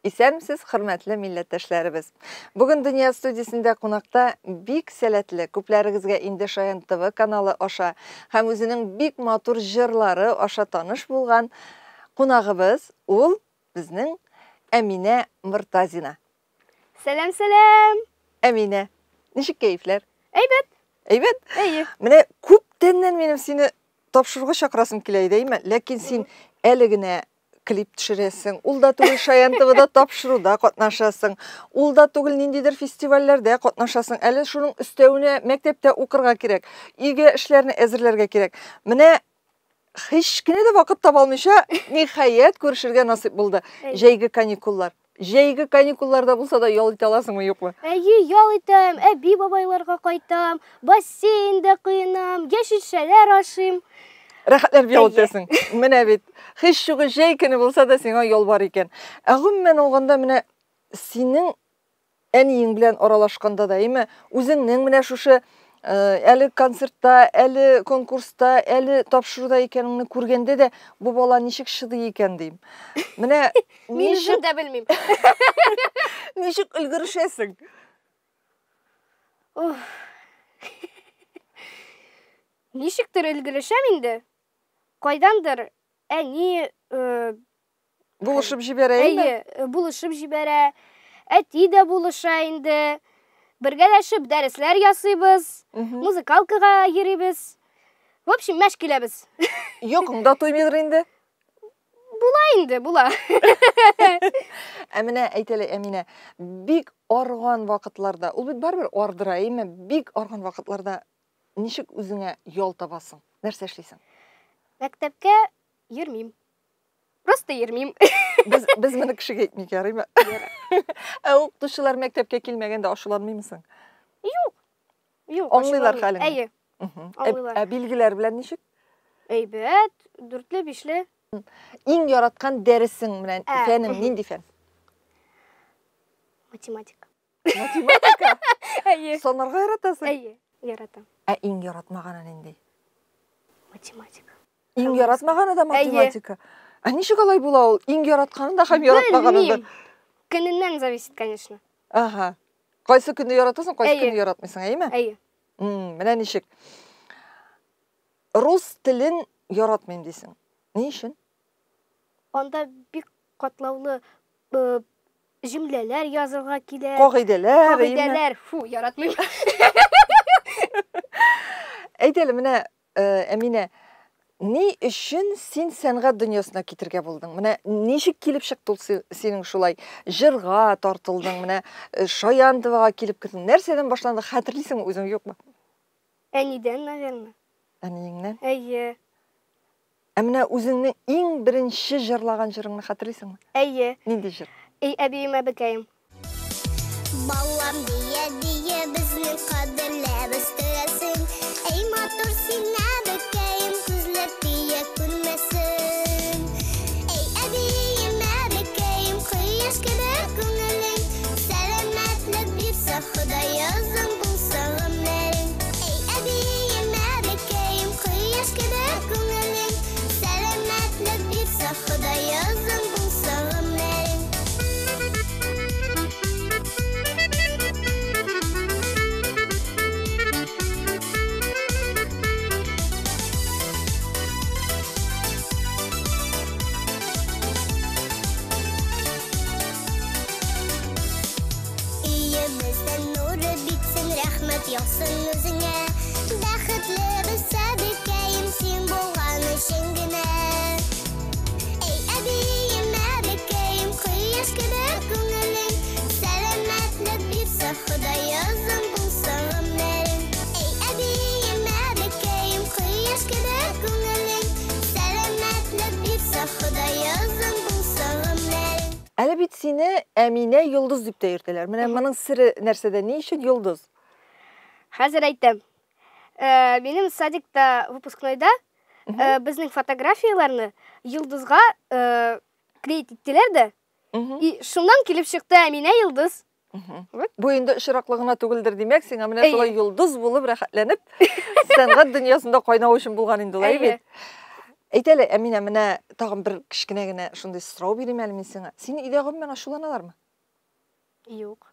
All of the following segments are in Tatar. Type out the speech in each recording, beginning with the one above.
Исәнмесез, хөрмәтле милләттәшләребез. Бүген Дөнья студиясендә кунакта бик сәләтле, күпләрегезгә инде Шаян ТВ каналы аша һәм үзенең бик матур җырлары аша таныш булган кунагыбыз, ул безнең Әминә Мортазина. Сәлам, сәлам! Әминә, ничек кәефләр? Әйбәт. Әйбәт? Әйе. Менә күптәннән минем сине тапшыруга чакырасым килә иде, әйме? Ләкин син әле генә клип төшерәсең, ул да түгел Шаян ТВда тапшыруда катнашасың, ул да түгел ниндидер фестивальләрдә катнашасың, әле шуның өстәвенә мәктәптә укырга кирәк, өйгә эшләрне әзерләргә кирәк. Менә һич кенә дә вакыт таба алмыйча, ниһаять күрешергә насыйп булды. Җәйге каникуллар. Җәйге каникулларда булса да ял итә аласыңмы, юкмы? Әйе, ял итәм, әби-бабайларга кайтам, бассейнда коенам, яшелчәләр ашыйм. Рәхәтләнеп ял итәсең. Менә бит, һич югы җәй көне булса да сиңа ял бар икән. Ә гомумән алганда менә синең әниең белән аралашканда да, әйме, үзеңнең менә шушы әле концертта, әле конкурста, әле тапшыруда икәнеңне күргәндә дә бу бала ничек чыдый икән дим. Менә мин үзем дә белмим. Ничек өлгерешәсең? Ничектер өлгерешәм инде. Кайдандыр әни Булышып җибәрә инде? Әйе, булышып җибәрә. Әти дә булыша инде. Бергәләшеп дәресләр ясыйбыз, музыкалкага йөрибез. В общем, мәш киләбез. Йокың да туймыйдыр инде? Була инде, була. Ә менә әйт әле, Әминә, бик арган вакытларда, ул бит барыбер ардыра, әйеме? Бик арган вакытларда ничек үзеңә ял табасың? Нәрсә эшлисең? Мәктәпкә йөрмим. Просто йөрмим. Без, без моны кешегә әйтмик, ярыймы? Ә укытучылар мәктәпкә килмәгәндә ачуланмыймы соң? Юк. Юк. Аңлыйлар хәлеңне. Әйе. Аңлыйлар. Ә билгеләр белән ничек? Әйбәт, дүртле, бишле. Иң яраткан дәресең белән фәнең нинди фән? Математика. Математика? Әйе. Санарга яратасың? Әйе, яратам. Ә иң яратмаганы нинди? Математика. Иң яратмаганы да математика. Ә ничек алай була ул? Иң яратканы да һәм яратмаганы да. Көненнән зависит, конечно. Ага. Кайсы көнне яратасың, кайсы көнне яратмыйсың, әйеме? Әйе. Менә ничек. Рус телен яратмыйм дисең. Ни өчен? Анда бик катлаулы э, җөмләләр язырга килә. Кагыйдәләр, Кагыйдәләр, фу, яратмыйм. Әйт әле, менә Әминә, ни өчен син сәнгать дөньясына китергә булдың? Менә ничек килеп чыкты ул синең шулай? Җырга тартылдың, менә Шаяндовага килеп кердең. Нәрсәдән башланды? Хәтерлисеңме үзең, юкмы? Әнидән, наверное. Әниеңнән? Әйе. Ә менә үзеңнең иң беренче җырлаган җырыңны хәтерлисеңме? Әйе. Нинди җыр? Эй, әбием, әбекәем. Балам дия-дия безне кадерләп үстерәсең. Эй, матур син, әбекәем, күзләр тия күрмәсен. Эй, әбием, әбекәем, кояш кебек күңелең. Сәламәтлек бирсә Ходай, озын булса гомерең. Эй, әбием, әбекәем, кояш кебек күңелең. Сәламәтлек бирсә Ходай, озын булса гомерең. Өебездән нуры битсен, рәхмәт яусын үзеңә. Бәхетле без, әбекәем, син булган өчен генә. Эй, әбием, әбекәем, кояш кебек күңелең. Сәламәтлек бирсә Ходай, озын булса гомерең. Эй, әбием, әбекәем, кояш кебек күңелең. Сәламәтлек бирсә Ходай, озын булса гомерең. Әле бит сине Әминә Йолдыз дип тә йөртәләр. Менә моның сере нәрсәдә? Ни өчен Йолдыз? Хәзер әйтәм. Минем садикта выпускнойда безнең фотографияләрне йолдызга клеить иттеләр дә. И шуннан килеп чыкты Әминә Йолдыз. Бу инде очраклы гына түгелдер, димәк, сиңа менә шулай йолдыз булып рәхәтләнеп сәнгать дөньясында кайнау өчен булган инде ул, әйе бит? Әйт әле, Әминә, менә тагын бер кечкенә генә шундый сорау бирим әле мин сиңа. Син өйдә гомумән ачуланалармы? Юк.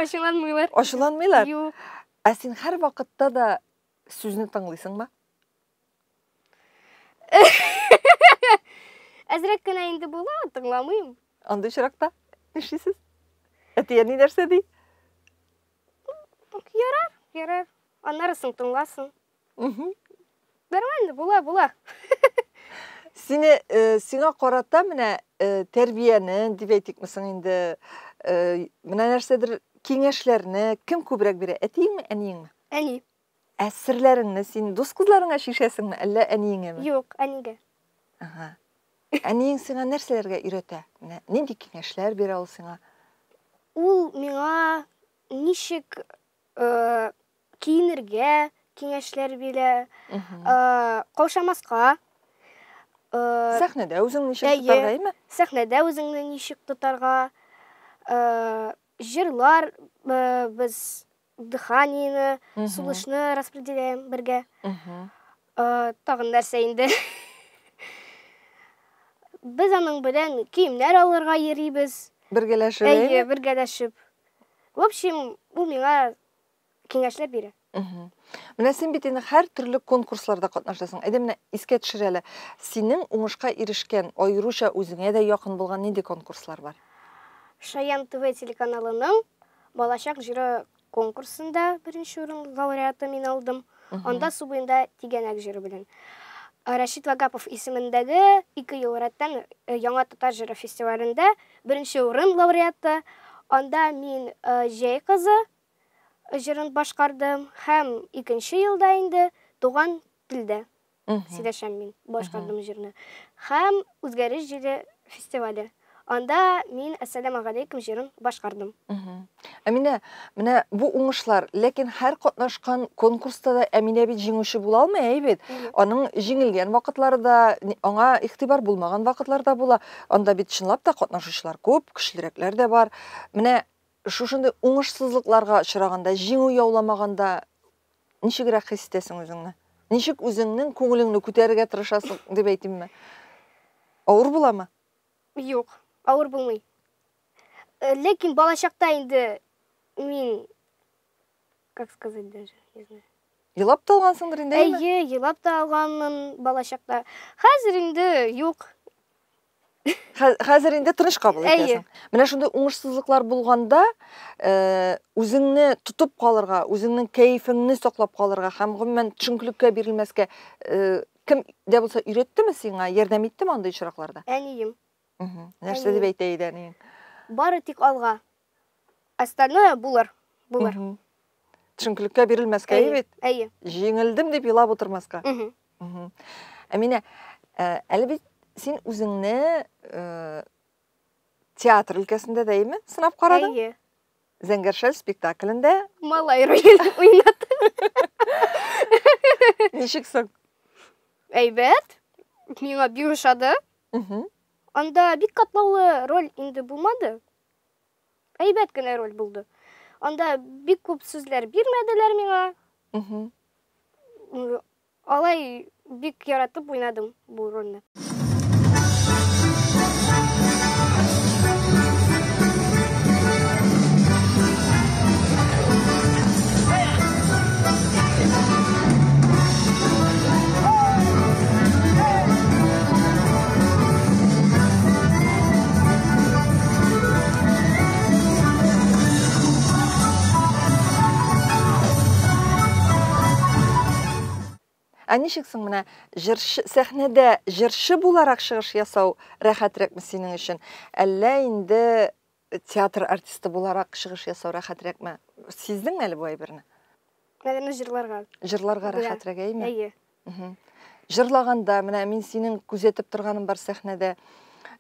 Ачуланмыйлар. Ачуланмыйлар? Юк. Ә син һәр вакытта да сүзне тыңлыйсыңмы? Әзрәк кенә инде була, тыңламыйм. Андый очракта нишлисез? Әти-әни нәрсә ди? Ярар, ярар. Аннары соң тыңласың. Нормально, була, була. Сине, э, сиңа карата менә э, тәрбияне дип әйтикме соң инде, э, менә нәрсәдер киңәшләрне кем күбрәк бирә? Әтиеңме, әниеңме? Әни. Ә серләреңне син дус кызларыңа чишәсеңме, әллә әниеңәме? Юк, әнигә. Ага. Әниең сиңа нәрсәләргә өйрәтә? Менә нинди киңәшләр бирә ул сиңа? Ул миңа ничек э, киенергә киңәшләр бирә, э, каушамаска. Э, сәхнәдә үзеңне ничек тотарга, әйме? Сәхнәдә үзеңне ничек тотарга, э, җырлар без дыханиене, сулышны распределяем бергә. Тагын нәрсә инде? Без аның белән киемнәр алырга йөрибез. Бергәләшеп, әйе, бергәләшеп. В общем, ул миңа киңәшләр бирә. Менә син бит инде һәр төрле конкурсларда катнашасың. Әйдә менә искә төшер әле. Синең уңышка ирешкән, аеруча үзеңә дә якын булган нинди конкурслар бар? Шаян ТВ телеканалының Балачак җыры конкурсында беренче урын лауреаты мин алдым. Анда су буенда тигәнәк җыры белән. Рәшит Вагапов исемендәге 2 ел рәттән э, Яңа татар җыры фестивалендә беренче урын лауреаты. Анда мин э, Җәй кызы җырын башкардым һәм икенче елда инде туган телдә сөйләшәм мин, башкардым җырны. Һәм Үзгәреш җиле фестивале. Анда мин Әссәламәгаләйкүм җырын башкардым. Әминә, менә бу уңышлар, ләкин һәр катнашкан конкурста да Әминә бит җиңүче була алмый, әй бит. Аның җиңелгән вакытлары да, аңа игътибар булмаган вакытлар да була. Анда бит чынлап та катнашучылар күп, көчлерәкләр дә бар. Менә шушындый уңышсызлыкларга очраганда, җиңү яуламаганда ничегрәк хис итәсең үзеңне? Ничек үзеңнең күңелеңне күтәрергә тырышасың дип әйтимме? Авыр буламы? Юк, авыр булмый. Э, ләкин балачакта инде мин, как сказать даже, не знаю. Елап та алгансыңдыр инде, әйеме? Әйе, елап та алганмын балачакта. Хәзер инде юк. Хәзер инде тыныч кабул итәсең. Менә шундый уңышсызлыклар булганда, э, үзеңне тотып калырга, үзеңнең кәефеңне саклап калырга һәм гомумән төшенкелеккә бирелмәскә э, кем дә булса өйрәттеме сиңа, ярдәм иттеме андый очракларда? Әнием. Нәрсә дип әйтә иде әниең? Бары тик алга. Остальное булыр. Булыр. Төшенкелеккә бирелмәскә, әйе бит? Әйе. Җиңелдем дип елап утырмаска. Әминә, э, әле бит син үзеңне э, театр өлкәсендә дә әйеме сынап карадың? Әйе. Зәңгәр шәл спектаклендә малай ролен уйнадым. Ничек соң? Әйбәт. Миңа бик ошады. Анда бик катлаулы роль инде булмады. Әйбәт кенә роль булды. Анда бик күп сүзләр бирмәделәр миңа. Алай бик яратып уйнадым бу рольне. Ә ничек соң менә җырчы сәхнәдә җырчы буларак чыгыш ясау рәхәтрәкме синең өчен? Әллә инде театр артисты буларак чыгыш ясау рәхәтрәкме? Сиздеңме әле бу әйберне? Наверное, җырларга. Җырларга рәхәтрәк, әйме? Әйе. Җырлаганда, менә мин синең күзәтеп торганым бар сәхнәдә,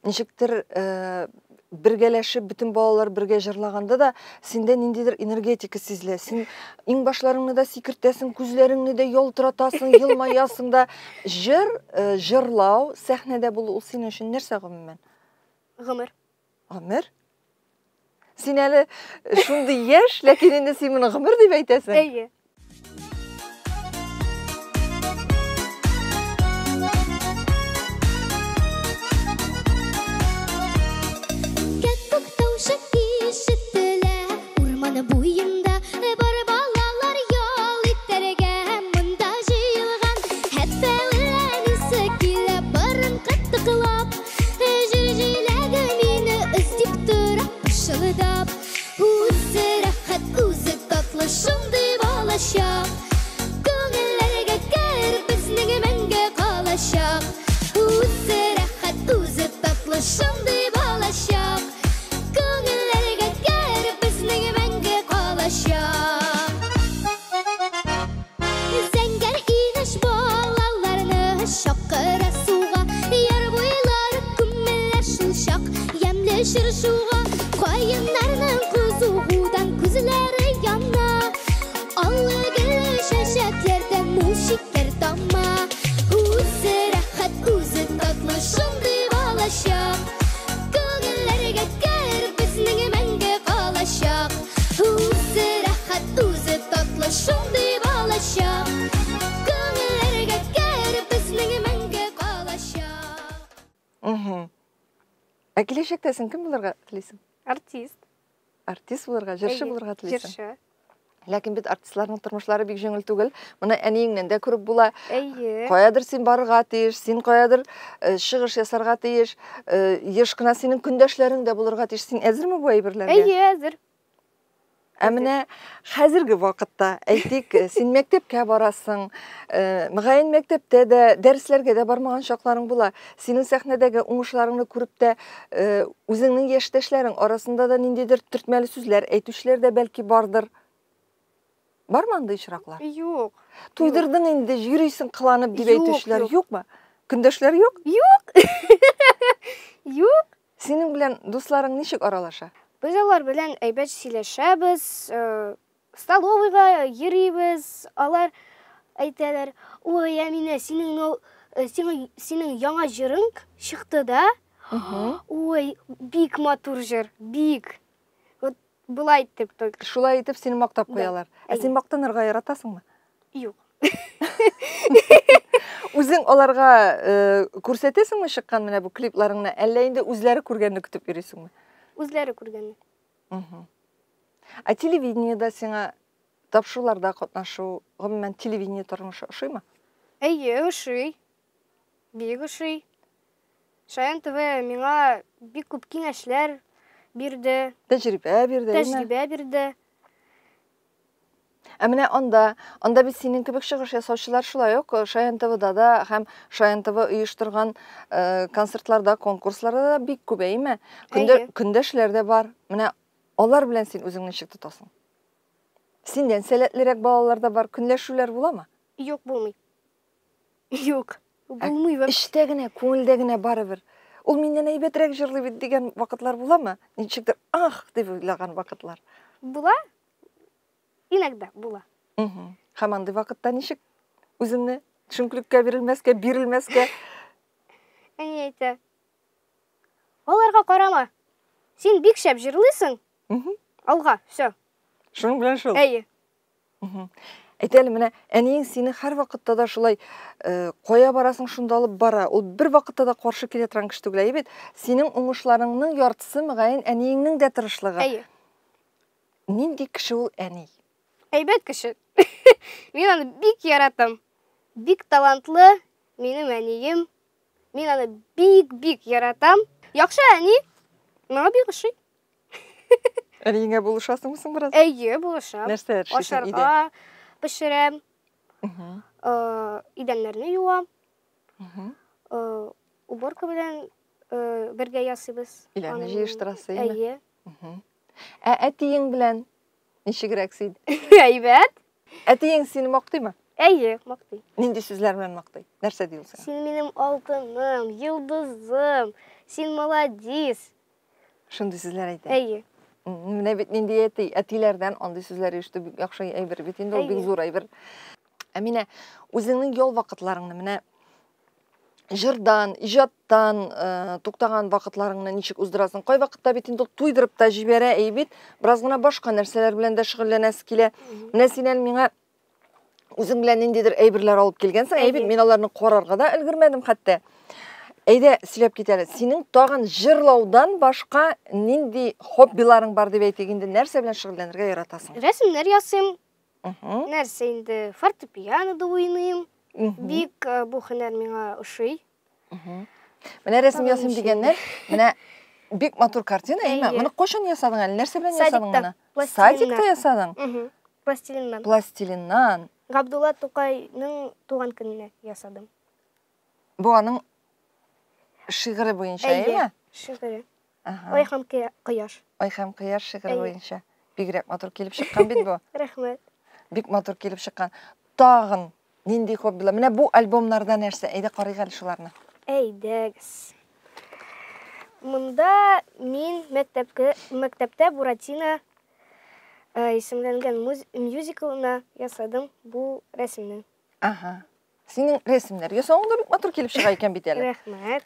ничектер э, бергәләшеп бөтен балалар бергә җырлаганда да синдә ниндидер энергетика сизелә. Син иңбашларыңны да сикертәсең, күзләреңне дә ялтыратасың, елмаясың да. Җыр, э, җырлау, сәхнәдә булу ул синең өчен нәрсә гомумән? Гомер. Гомер? Син әле шундый яшь, ләкин инде син моны гомер дип әйтәсең. Әйе. Урман буенда бар балалар ял итәргә монда җыелган. Хәтта әнисе килә борын кытыклап. Җир җиләге мине эзләп тора пышылдап. Үзе рәхәт, үзе татлы шундый балачак. Күңелләргә кереп безнең мәңге калачак. Үзе рәхәт, үзе татлы шундый балачак. Күңелләргә кереп безнең мәңге калачак. Зәңгәр инеш балаларны чакыра суга, яр буйлары күмелә шул чак ямьле чыршуга. Каеннарның кызугудан күзләре яна, аллы-гөлле чәчәкләрдән мул шикәр тама. Үзе рәхәт, үзе татлы шундый балачак. Күңелләргә кереп безнең мәңге калачак. Үзе рәхәт, үзе татлы шундый балачак. Күңелләргә кереп безнең мәңге калачак. Ә киләчәктә син кем булырга телисең? Артист. Артист булырга, җырчы Әйе, булырга телисең. Җырчы. Ләкин бит артистларның тормышлары бик җиңел түгел. Моны әниеңнән дә күреп була. Әйе. Каядыр син барырга тиеш, син каядыр чыгыш ясарга тиеш, еш кына синең көндәшләрең дә булырга тиеш. Син әзерме бу әйберләргә? Әйе, әзер. Ә менә хәзерге вакытта, әйтик, син мәктәпкә барасың, мөгаен мәктәптә дә, дәресләргә дә бармаган чакларың була. Синең сәхнәдәге уңышларыңны күреп тә, үзеңнең яшьтәшләрең арасында да ниндидер төртмәле сүзләр әйтүчеләр дә бәлки бардыр. Бармы андый очраклар? Юк. Туйдырдың инде, йөрисең кыланып дип Юк, әйтүчеләр юк. юкмы? Көндәшләр юк? Юк. Юк. Синең белән дусларың ничек аралаша? Без алар белән әйбәт сөйләшәбез, столовыйга йөрибез. Алар әйтәләр: "Ой, Әминә, синең яңа җырың чыкты да? Ой, бик матур җыр, бик." Вот былай итеп только. Шулай итеп сине мактап Да. куялар. Ә син Әйе. мактанырга яратасыңмы? Юк. Үзең аларга күрсәтәсеңме чыккан менә бу клипларыңны, әллә инде үзләре күргәнне көтеп йөрисеңме? Үзләре күргәнне. Ә телевидениедә сиңа тапшыруларда катнашу, гомумән телевидение тормышы ошыймы? Әйе, ошый. Бик ошый. Шаян ТВ миңа бик күп киңәшләр бирде. Тәҗрибә бирде, әйеме? Тәҗрибә бирде. Ә менә анда бит синең кебек чыгыш ясаучылар шулай ук Шаян ТВда да һәм Шаян ТВ оештырган концертларда, конкурсларда да бик күп, әйеме? Әйе. Көндәшләр дә бар. Менә алар белән син үзеңне ничек тотасың? Синнән сәләтлерәк балалар да бар, көнләшүләр буламы? Юк, булмый. Юк, булмый вообще. Эчтә генә, күңелдә генә барыбер. Ул миннән әйбәтрәк җырлый бит дигән вакытлар буламы? Ничектер ах дип уйлаган вакытлар. Була? Иногда була. Һәм андый вакытта ничек үзеңне төшенкелеккә бирелмәскә, бирелмәскә? Әни әйтә: Аларга карама. Син бик шәп җырлыйсың. Алга, всё. Шуның белән шул. Әйе. Әйт әле, менә әниең сине һәр вакытта да шулай кая барасың шунда алып бара. Ул бер вакытта да каршы килә торган кеше түгел, әйе бит? Синең уңышларыңның яртысы мөгаен әниеңнең дә тырышлыгы. Әйе. Нинди кеше ул әни? Әйбәт кеше. Мин аны бик яратам. Бик талантлы минем әнием. Мин аны бик-бик яратам. Яхшы әни. Миңа бик ошый. Әниеңә булышасыңмы соң бераз? Әйе, булышам. Нәрсәләр эшлисең өйдә? Ашарга пешерәм. Идәннәрне юам. Уборка белән бергә ясыйбыз. Өйләрне Аның җыештырасы, әйеме? Әйе. Ә әтиең белән ничегрәк син? Әйбәт. Әтиең сине мактыймы? Әйе, мактый. Нинди сүзләр белән мактый? Нәрсә ди ул сиңа? Син минем алтыным, йолдызым, син молодец. Шундый сүзләр әйтә. Әйе. Менә бит нинди әти, әтиләрдән андый сүзләр ишетү бик яхшы әйбер бит инде, ул бик Әйе. зур әйбер. Ә менә үзеңнең ял вакытларыңны, менә җырдан, иҗаттан туктаган вакытларыңны ничек уздырасың? Кай вакытта бит инде ул туйдырып та җибәрә, әй бит, бераз гына башка нәрсәләр белән дә шөгыльләнәсе килә. Менә син әле миңа үзең белән ниндидер әйберләр алып килгәнсең, әй бит, Әйе. мин аларны карарга да өлгермәдем хәтта. Әйдә, сөйләп кит әле. Синең тагын җырлаудан башка нинди хоббиларың бар дип әйтик инде, нәрсә белән шөгыльләнергә яратасың? Рәсемнәр ясыйм. Нәрсә инде, фортепианода уйныйм. Бик э, бу һөнәр миңа ошый. Менә рәсем ясыйм дигәннән, менә бик матур картина, әйме? Моны кайчан ясадың әле? Нәрсә белән ясадың моны? Садикта ясадың? Пластилиннан. Пластилиннан. Габдулла Тукайның туган көненә ясадым. Бу аның шигыре буенча, әйеме? Шигыре. Ай һәм кояш. Ай һәм кояш шигыре буенча. Бигрәк матур килеп чыккан бит бу. Рәхмәт. Бик матур килеп чыккан. Тагын нинди хоббилар? Менә бу альбомнарда нәрсә? Әйдә карыйк әле шуларны. Әйдәгез. Монда мин мәктәпкә мәктәптә Буратино э, исемләнгән мюзиклына ясадым бу рәсемне. Ага. Синең рәсемнәр ясавың да бик матур килеп чыга икән бит әле. Рәхмәт.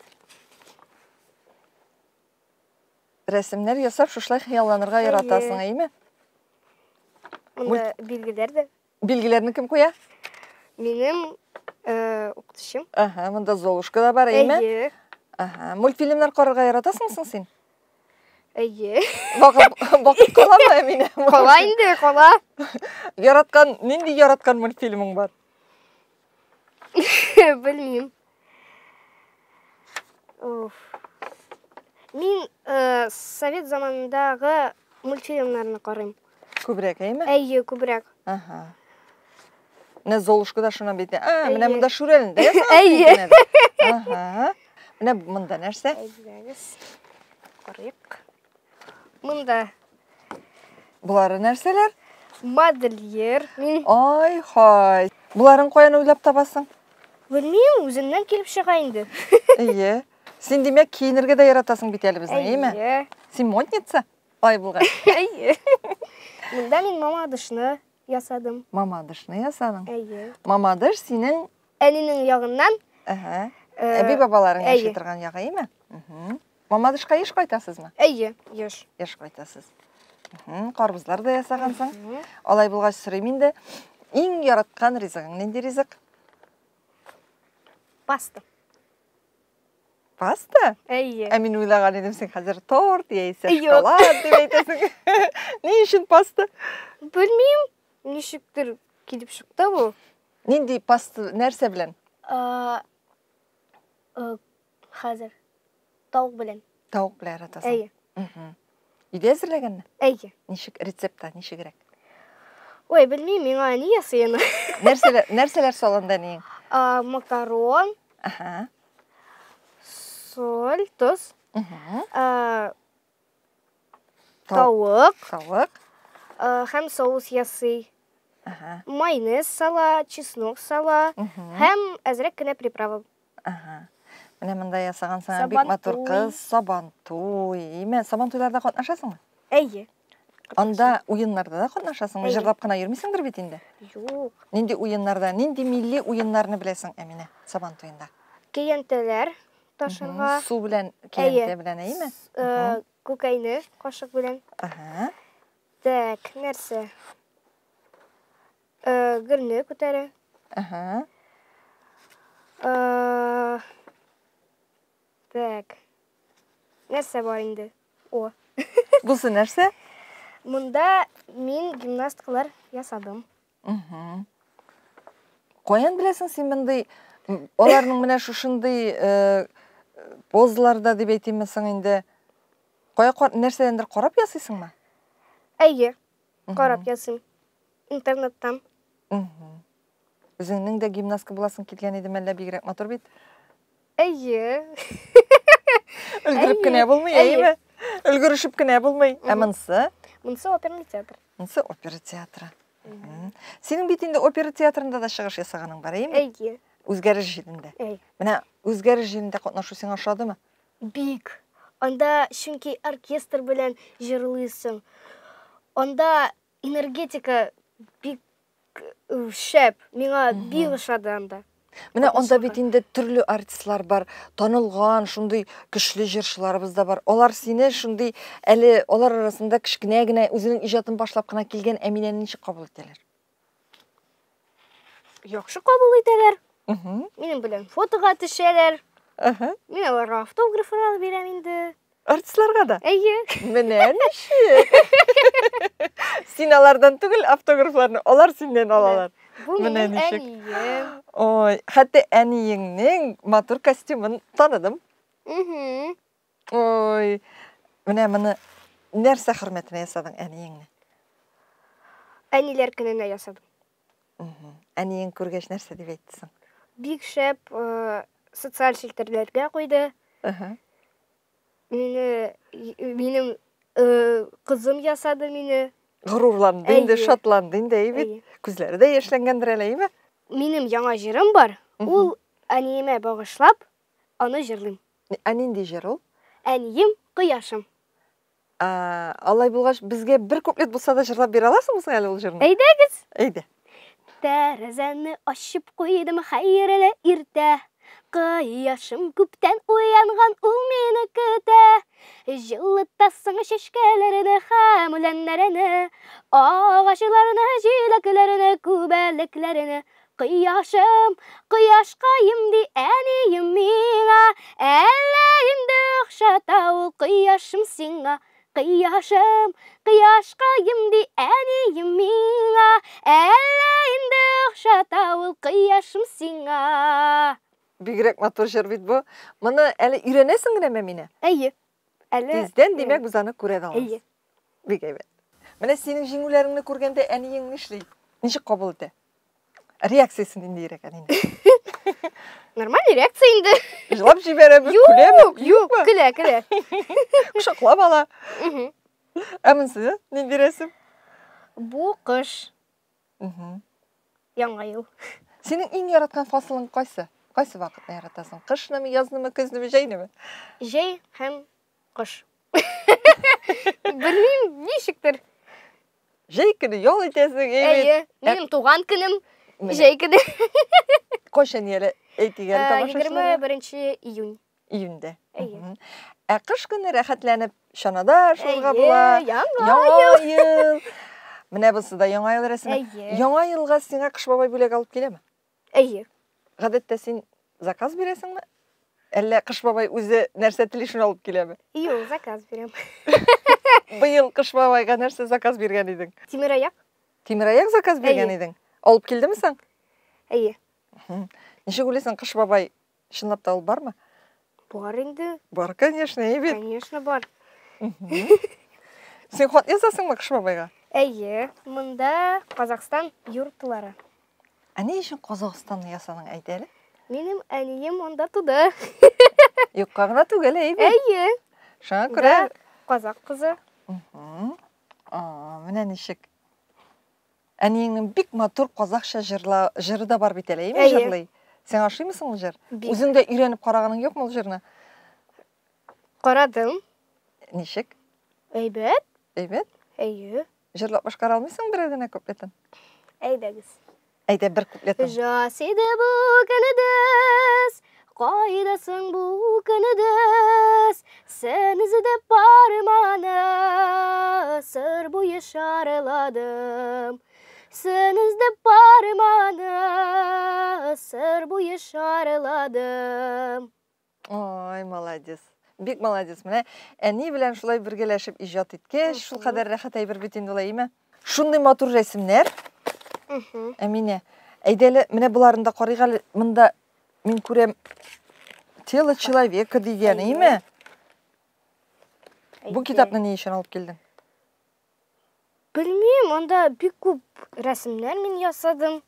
Рәсемнәр ясап шушылай хыялланырга яратасың, әйеме? Монда билгеләр дә. Билгеләрне кем куя? Минем э, укытучым. Ага, монда Золушка да бар, әйеме? Әйе. Ага, мультфильмнар карарга яратасыңмы соң син? Әйе. Вакыт, вакыт каламы, Әминә? Кала инде, кала. Яраткан, нинди яраткан мультфильмың бар? Белмим. Уф. Мин э, совет заманындагы мультфильмнарны карыйм. Күбрәк, әйме? Әйе, күбрәк. Ага. Менә Золушка да шуннан бит. А, менә Әйе. монда Шүрәле дә ясаган Әйе. икән әле. Ага. Менә монда нәрсә? Әйдәгез. Карыйк. Монда Болары нәрсәләр? модельер. Мин Ай, хай. Боларын каян уйлап табасың? белмим, үземнән килеп чыга инде. Әйе. Син димәк киенергә дә яратасың бит әле безнең, әйеме? Әйе. Син модница? Ай булган. Әйе. Монда мин мамадышны ясадым. Мамадышны ясадың. Әйе. Мамадыш синең Әнинең ягыннан. Әһә. Әби бабаларың яши торган ягы, әйеме? Мамадышка еш кайтасызмы? Әйе, еш. Еш кайтасыз. Карбызлар да ясагансың. Алай булгач сорыйм инде. Иң яраткан ризыгың нинди ризык? Паста. Паста? Әйе. Ә мин уйлаган идем, син хәзер торт яисә Юк. шоколад дип әйтәсең. Ни өчен паста? Белмим, ничектер килеп чыкты бу. Нинди паста, нәрсә белән? А, э, Хәзер тавык белән. Тавык белән яратасың. Әйе. Мгм. Өйдә әзерләгәнме? Әйе. Ничек рецепта, ничегрәк? Ой, белмим, миңа әни ясый аны. Нәрсәләр, нәрсәләр салынды әниең? А, Макарон, Аһа. соль, тоз, Мгм. а, Тавык. тавык Тавык. а, һәм соус ясый. Аһа. Майонез сала, чеснок сала Мгм. һәм әзрәк кенә приправа. Аһа. Менә монда ясаган сиңа бик матур Сабантуй. кыз, Сабантуй. Име, Сабантуйларда катнашасыңмы? Әйе. Анда уеннарда да катнашасыңмы? Әйе. Җырлап кына йөрмисеңдер бит инде? Юк. Нинди уеннарда, нинди милли уеннарны беләсең, Әминә, Сабан туенда? Көянтәләр ташырга. Су белән, Әйе. көянтә белән, әйеме? Э, Күкәйне кашык белән. Аһа. Так, нәрсә? Э, Гөлне күтәрә. Аһа. Э, Так. Нәрсә бар инде? О. Бусы нәрсә? Монда мин гимнасткалар ясадым. Мгм. Каян беләсең син мондый аларның менә шушындый э, позаларда дип әйтимме соң инде? Кая нәрсәдәндер карап ясыйсыңмы? Әйе, карап ясыйм. Интернеттан. Мгм. Үзеңнең дә гимнастка буласың килгән иде мәллә бигрәк матур бит. Әйе. Өлгереп кенә булмый, әйеме? Өлгерешеп кенә булмый. Ә монысы? Монысы оперный театр. Монысы опера театры. Синең бит инде опера театрында да чыгыш ясаганың бар, әйеме? Әйе. Үзгәреш җилендә. Әйе. Менә үзгәреш җилендә катнашу сиңа ошадымы? Бик. Анда чөнки оркестр белән җырлыйсың. Анда энергетика бик шәп. Миңа бик ошады анда. Менә анда бит инде төрле артистлар бар, танылган, шундый көчле җырчыларыбыз да бар. Алар сине шундый әле алар арасында кечкенә генә үзенең иҗатын башлап кына килгән Әминәне ничек кабул итәләр? Яхшы кабул итәләр. Мгм. Минем белән фотога төшәләр. Мин аларга автографлар бирәм инде. Артистларга да? Әйе. Менә ничек. Син алардан түгел автографларны, алар синнән алалар. Бу Менә минем ничек. әнием. Ой, хәтта әниеңнең матур костюмын таныдым. Мгм. Ой, менә моны нәрсә хөрмәтенә ясадың әниеңне? Әниләр көненә ясадым. Мгм. Әниең күргәч нәрсә дип әйтте соң? Бик шәп э, социаль челтәрләргә куйды. Аһа. Мине минем э, кызым ясады мине. Горурланды инде, Әйе. шатланды инде, әй бит. Әйе. Күзләре дә яшьләнгәндер әле, әйме? Минем яңа җырым бар. Мгм. Ул әниемә багышлап, аны җырлыйм. Ә нинди җыр ул? Әнием, кояшым. А, алай булгач, безгә бер куплет булса да җырлап бирә аласыңмы соң әле ул җырны? Әйдәгез. Әйдә. Тәрәзәне ачып куйдым хәерле иртә. Кояшым күптән уянган, ул мине көтә. Җылытасың чәчкәләрне һәм үләннәрне, агачларны, җиләкләрне, күбәләкләрне. Кояшым, кояшкаем ди әнием миңа. Әллә инде охшата ул кояшым сиңа. Кояшым, кояшкаем ди әнием миңа. Әллә инде охшата ул кояшым сиңа. Бигрәк матур җыр бит бу. Моны әле өйрәнәсең генәме мине? Әйе. Әле Тиздән, димәк, без аны күрә дә алабыз. Әйе. Бик әйбәт. Менә синең җиңүләреңне күргәндә әниең нишли? Ничек кабул итә? Реакциясе ниндирәк әнинең? Нормальный реакция инде. Җылап җибәрәме, көләме? Юк, юк, көлә, көлә. Кочаклап ала. Мгм. Ә монысы нинди рәсем? Бу кыш, Мгм. яңа ел. Синең иң яраткан фасылың кайсы? Кайсы вакытны яратасың? Кышнымы, язнымы, көзнеме, җәйнеме? Җәй һәм кыш. Белмим, ничектер. Җәй көне ял итәсең, әйбәт. Әйе, минем туган көнем Менә җәй көне. Кайчан әле әйтик әле тамашачыларга? 21 июнь. Июньдә. Әйе. Мгм. Ә кыш көне рәхәтләнеп чанада шуырга Әйе, була. яңа Яңа ел. Менә бусы да яңа ел рәсеме. Әйе. Яңа елга сиңа Кыш бабай бүләк алып киләме? Әйе. Гадәттә син заказ бирәсеңме? Әллә Кыш бабай үзе нәрсә тели шуны алып киләме? Юк, заказ бирәм. Быел Кыш бабайга нәрсә заказ биргән идең? Тимераяк? Тимераяк заказ биргән Әйе. идең? Алып килдеме соң? Әйе. Ничек уйлыйсың, Кыш бабай чынлап та ул бармы? Бар инде. Бар, конечно, әйбәт. Конечно, бар. Син хат язасыңмы Кыш бабайга? Әйе, монда Казахстан юртлары. Ә ни өчен Казахстанны ясадың, әйт әле? Минем әнием монда туды. Юкка гына түгел, әйбәт. Әйе. Шуңа күрә Да, казак кызы. Мгм. А, менә ничек. Әниеңнең бик матур казахча җырла, җыры да бар бит әле, әйме Әйе. җырлый? Син ошыймы соң ул җыр? Бик. Үзең дә өйрәнеп караганың юкмы ул җырны? Карадым. Ничек? Әйбәт. Әйбәт? Әйе. Җырлап башкара алмыйсың берәр генә куплетын? Әйдәгез. Әйдә бер куплетын. Жас иде бу көнедез, кайдасың бу көнедез? Сен іздеп барманы, сыр буе шарладым. Сен іздеп барманы, сыр буе шарладым. Ой, молодец. Бик молодец. Менә әни белән шулай бергәләшеп иҗат иткәч, шул кадәр рәхәт әйбер бит инде ул, әйеме? Шундый матур рәсемнәр. Мгм. Әминә, әйдә әле, менә боларын да карыйк әле. Монда мин күрәм тело человека дигән, Әйе. әйеме? Бу Әйе. китапны ни өчен алып килдең? Белмим, анда бик күп рәсемнәр мин ясадым.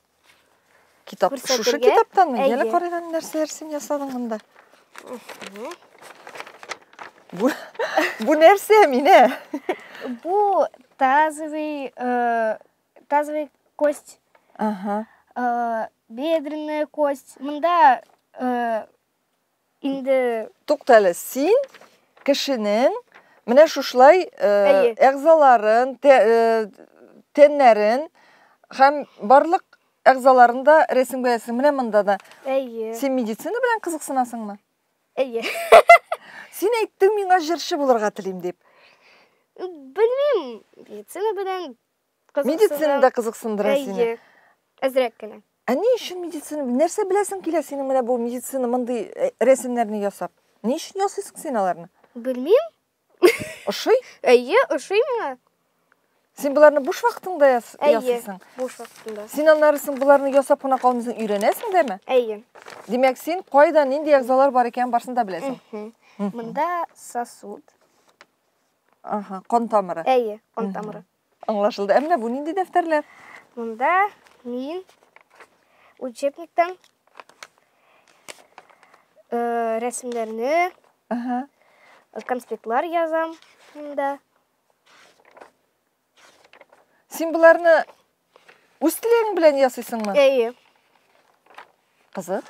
Китап, шушы Күрсәтергә? китаптанмы? Әле Әйе. карыйк әле, нәрсәләр син ясадың монда? Бу, бу нәрсә, Әминә? Бу тазовый, э, тазовый кость, Ага. э, бедренная кость. Монда э, инде Тукта әле, син кешенең менә шушылай э, Әйе. әгъзаларын, тә- э, тәннәрен һәм барлык әгъзаларын да рәсемгә ясыйсың. Менә монда да. әйе. Син медицина белән кызыксынасыңмы? Әйе. Син әйттең миңа җырчы булырга телим дип. Белмим, медицина белән кызыксынам. Медицина да кызыксындыра сине. Әйе. Әзрәк кенә. Ә ни өчен медицина? Нәрсә беләсең килә синең менә бу медицина мондый э, рәсемнәрне ясап? Ни өчен ясыйсың син аларны? Белмим. Ошый? Әйе, ошый миңа. Син боларны буш вакытыңда ясыйсың? Әйе, буш вакытымда. Син аннары соң боларны ясап кына калмыйсың, өйрәнәсең дәме? Әйе. Димәк, син кайда нинди әгъзалар бар икәнен барысын да беләсең. Монда сосуд. Ага, кан тамыры. Әйе, кан тамыры. Аңлашылды. Ә менә бу нинди дәфтәрләр? Монда мин учебниктан э, рәсемнәрне, Ага. конспектлар язам монда. Син боларны үз теләгең белән ясыйсыңмы? Әйе. Кызык.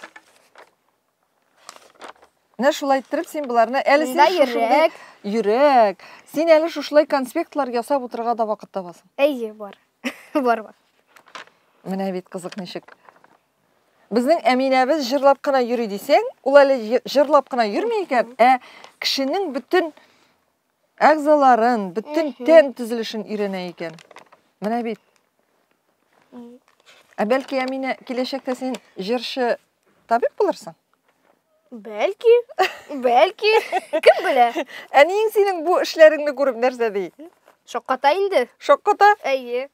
Менә шулай иттереп син боларны әле син Монда шушындый йөрәк. йөрәк. Син әле шушылай конспектлар ясап утырырга да вакыт табасың. Әйе, бар. Бар, бар. Менә бит кызык ничек. Безнең Әминәбез җырлап кына йөри дисәң, ул әле җырлап кына йөрми икән, ә кешенең бөтен әгъзаларын, бөтен тән төзелешен өйрәнә икән. Менә бит. Ә бәлки, Әминә, киләчәктә син җырчы табиб булырсың? Бәлки, бәлки, кем белә? Әниең синең бу эшләреңне күреп нәрсә ди? Шакката инде. Шакката? Әйе.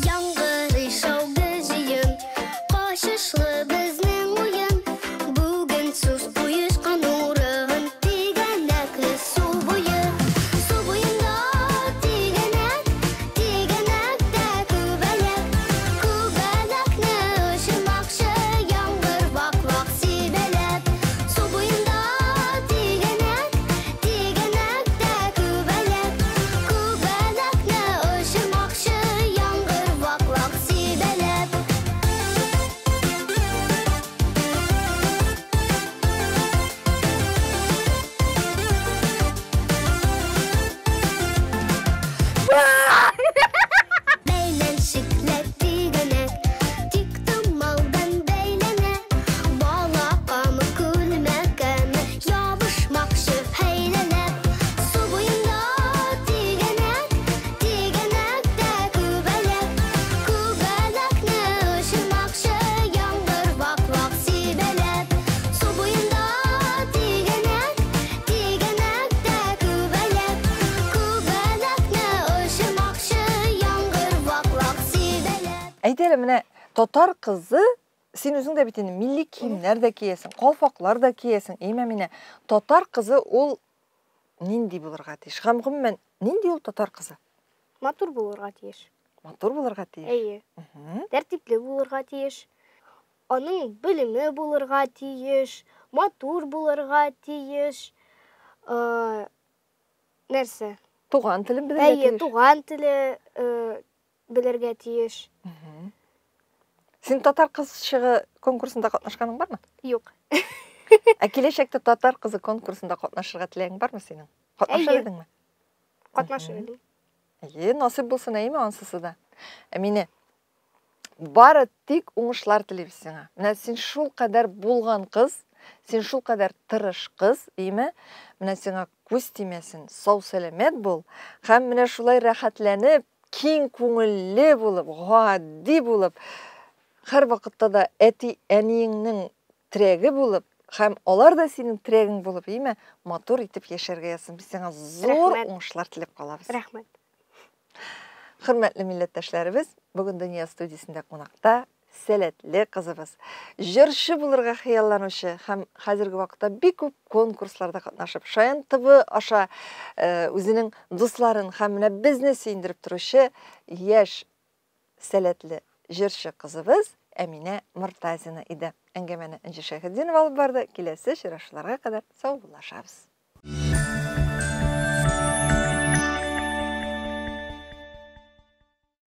Яңгырый шау җыен, качышлы безнең уен. Бүген сүз оешкан урын, тигәнәкле су буе. Су буенда тигәнәк, тигәнәктә күбәләк. Күбәләкне очырмакчы яңгыр вак-вак сибәләп. Су буенда тигәнәк, тигәнәктә күбәләк. Күбәләкне очырмакчы яңгыр вак-вак сибәләп. Бәйләнчекләр тигәнәк, тик томалдан бәйләнә. Балакамы, күлмәкәме, ябышмакчы һәйләләп. Су буенда тигәнәк, тигәнәктә күбәләк. Күбәләкне очырмакчы яңгыр вак-вак сибәләп. Су буенда тигәнәк, тигәнәктә күбәләк. Күбәләкне очырмакчы яңгыр вак-вак сибәләп. Әйт әле, менә татар кызы, син үзең дә бит инде милли киемнәр дә киясең, калфаклар да киясең, әйме, Әминә? Татар кызы ул нинди булырга тиеш? Һәм гомумән, нинди ул татар кызы? Матур булырга тиеш. Матур булырга тиеш. Әйе. Тәртипле булырга тиеш. Аның белеме булырга тиеш, матур булырга тиеш. Нәрсә? Туган телен белергә Әйе, тиеш. туган теле белергә тиеш. Син татар кызчыгы конкурсында катнашканың бармы? Юк. Ә киләчәктә татар кызы конкурсында катнашырга теләгең бармы синең? Катнашыр Әйе. идеңме? Катнашыр идем. Әйе, насыйп булсын, әйеме ансысы да. Әминә, бары тик уңышлар телибез сиңа. Менә син шул кадәр булган кыз, син шул кадәр тырыш кыз, әйеме? Менә сиңа күз тимәсен, сау-сәламәт бул. Һәм менә шулай рәхәтләнеп, киң күңелле булып, гади булып, һәр вакытта да әти-әниеңнең терәге булып, һәм алар да синең терәгең булып, әйеме? Матур итеп яшәргә язсын. Без сиңа зур Рәхмәт. уңышлар теләп калабыз. Рәхмәт. Хөрмәтле милләттәшләребез, бүген Дөнья студиясендә кунакта сәләтле кызыбыз, җырчы булырга хыялланучы һәм хәзерге вакытта бик күп конкурсларда катнашып, Шаян ТВ аша, үзенең дусларын һәм менә безне сөендереп торучы яшь сәләтле җырчы кызыбыз Әминә Мортазина иде. Әңгәмәне Энҗе Шәйхетдинова алып барды. Киләсе очрашуларга кадәр саубуллашабыз.